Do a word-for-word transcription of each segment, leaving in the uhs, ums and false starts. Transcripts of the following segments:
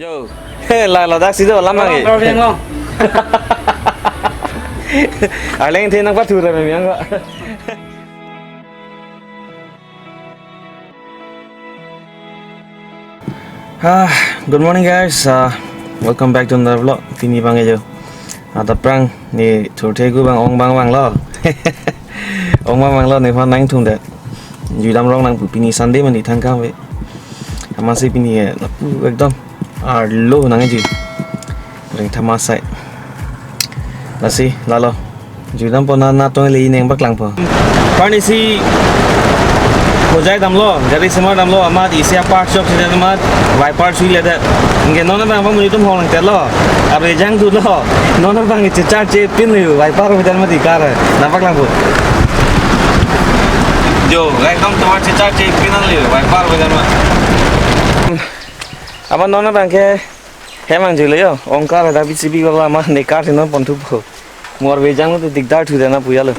Yo. He, la ladak si do lam Orang angke. Orang yang long. Arleng the nangpathu ra mem yang ko. Ah, good morning guys. Uh, welcome back to another vlog. Pini bang ajo. Ada prang ni thurthegu bang ong bang bang lo. Ong bang bang lo ni phan nangthung det. Jui dam rong nang pu pini Sunday mani thangkam ve. Amatsi pini eh, lapu ekdom arlo nang jui. Reng thama sai. Lasi lalo. Jui dam po na na tong le ineng bak lang po. Parni si hojai damlo, gari semar damlo, amat isi a part shop si amat wiper sui le det. Nge non bang bang muni tum hong te lo. Abe jang tu lo. Non bang che char che pin le wiper be dan mati car. Nang bak lang po. Jo, ekdom tomar che char che pin le wiper be dan ma. Amat non bang ke hem ang jui le yo. Ong car da B C B ko la ma ne car si non pon thupo. Mor be jang tu dikdar thu dena puya lo.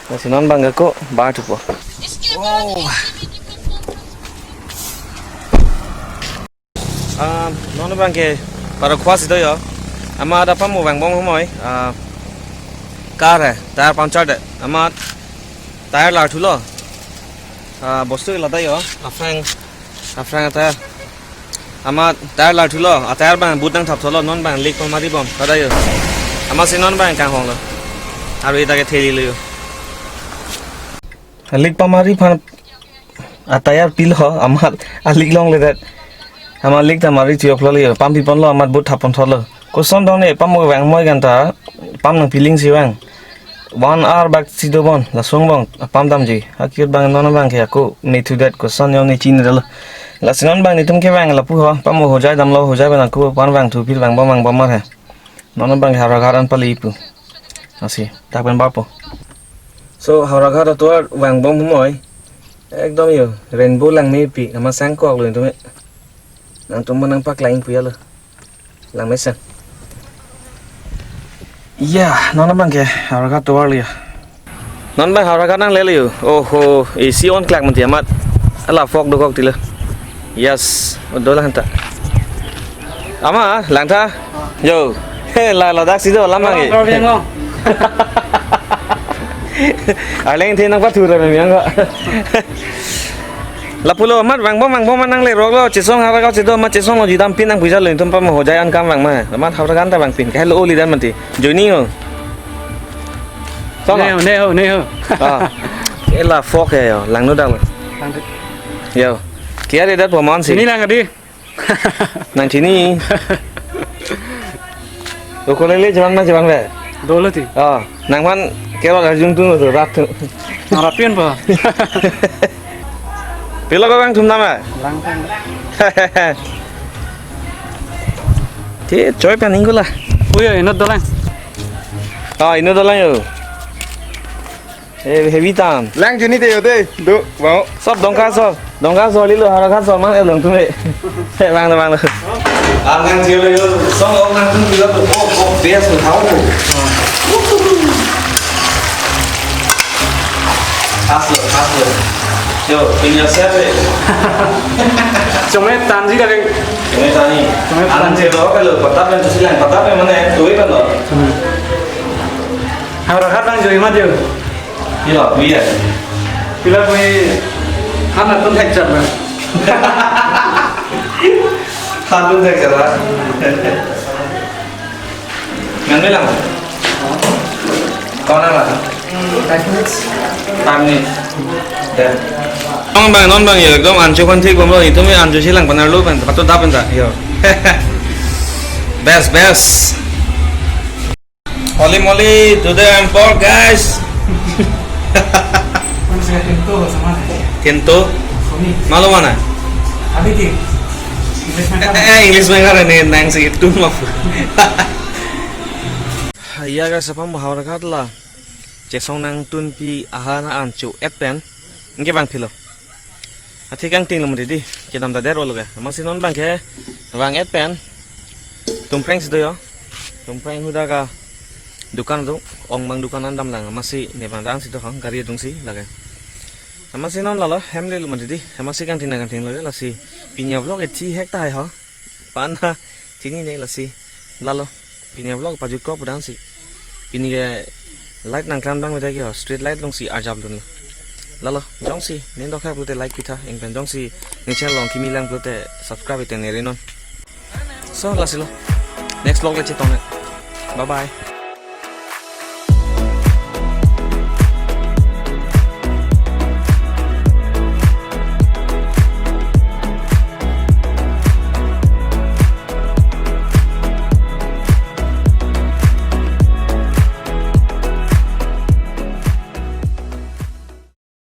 Lasi non bang ke ko ba thupo. Ah, non bang ke para khua si do yo. Amat ada pamo bang bom humoi. Ah, car hai, tyre puncture det. Amat tyre lar thulo. Ah, bostu lata yo. Afrang, afrang tyre. Amat tyre lar thulo. A tyre bang but nangthap thulo. Non bang leak pamari bom. Kada yo. Amatsi non bang kanghong lo. Aru ita ke theli lo yo. Leak pamari phan a tyre pil ho, amat a leak long le det. Amat leak ta mari thiok lo le, pam pi pon lo, amat but thap pon thot lo. Koson dong ne pam mo vang moi kan ta, pam nang piling si vang. One hour bak si do bon, la sung bong, pam dam ji. Akir bang non bang ke ako ne thu det koson yong ne chin dal. Lasi non bang netum ke vang lapu ho, pam mo hojai dam lo, hojai bang ako pan vang thu pil vang bom vang bom mar hai. Non bang Howraghat an pali pu. Lasi, dak pen ba po. So, Howraghat atovar vang bom humoi. Ekdom yo, rainbow langme pi, amat sang kok lo netum. Nangtum nangpaklang puya lo. Langme sang. Ya, non bang ke, Howraghat atovar lo ya. Non bang Howraghat nangle lo yo. Oho, A C on klak mati amat. Ala fog dokok tilo. Yes, do lang ta. Ama, lang ta. Yo. He, la ladak si do lam angke. Orang yang long. Arleng the nangpathu ra mem yang ko. Lapulo amat vang bom vang bom nangle rok lo, chesong Howraghat si do amat chesong lo jui dam pin nang puja lo netum pamo hojai an kam vang ma. Amat Howraghat ta vang pin. Ke lo oli dan mati. Joining ho. Song. Ne ho, ne ho, ne ho. Ah. Ela fog ya yo, langno dang. Lang tu. Yo. Kia de dat paman si. Sini lang adi. Nang sini. Lo kolele jalan ma jalan be. Dolo ti. Ah, nang man kero arjun tu tu rat tu. Nang rapin pa. Pilo ko bang thum nama? Lang kan. Ti choi pa ningkula. Uyo, inut dolang. Ah, inut dolang yo. Eh, heavy tan. Lang juni te yo te. Do, mau. Sob dongka sob. Dongka sob lilo Howraghat sob mang elong tu me. He bang bang. Ang nang jelo yo. Song ong nang tu bilo tu. Oh, oh, bias tu tahu. Aslo, aslo. Yo, pin yourself. Chome tanji ka ding. Chome tani. Chome tani. Ang jelo kalau patap yang susi lang, patap yang mana? Tuwi kan lo. Howraghat nang joi ma joi. Pilo, pilo. Pilo koi hana tun thek chat na. Hana tun thek chat na. Ngan bilang. Kau nang lah. Five minutes. Five minutes. Deh. Non bang, non bang yo, ekdom ancho kan thik bomlo, netum ancho si lang panar lo pen, patut dap pen ta, yo. Best, best. Holy moly, today I'm poor, guys. Kung saya kento, sama na. Kento? Kami. Malo mana? Abi di. English में Eh, eh, English में kar ni nang si itu mah. Ya guys, apa mau Howraghat la? Chesong nangtunpi ahan ancho et pen. Nge bang pilo. Athik angting lo mati di, kedam ta der olo ke. Amatsi non bang ke, bang et pen. Tumpreng si do yo. Tumpreng huda ka dukan do, ong bang dukan an dam lang. Amatsi ne bang dang si do hang, gari dung si lake. Amatsi non lalo, hem le lo mati di. Amatsi kangting na kangting lo ke, lasi pini a vlog e thi hek ta hai ho. Pan ha. Pini ne lasi. Lalo. Pini vlog pajut ko pudam si. Pini ke light nangklam dang beda ke ho. Street light along si arjap dun lo. Lalo. Jongsi ning dokhak pulote like pitha. Ingpen jongsi ning channel along kimi lang pulote subscribe ite neri non. So lasi lo. Next vlog le chetong ne. Bye bye.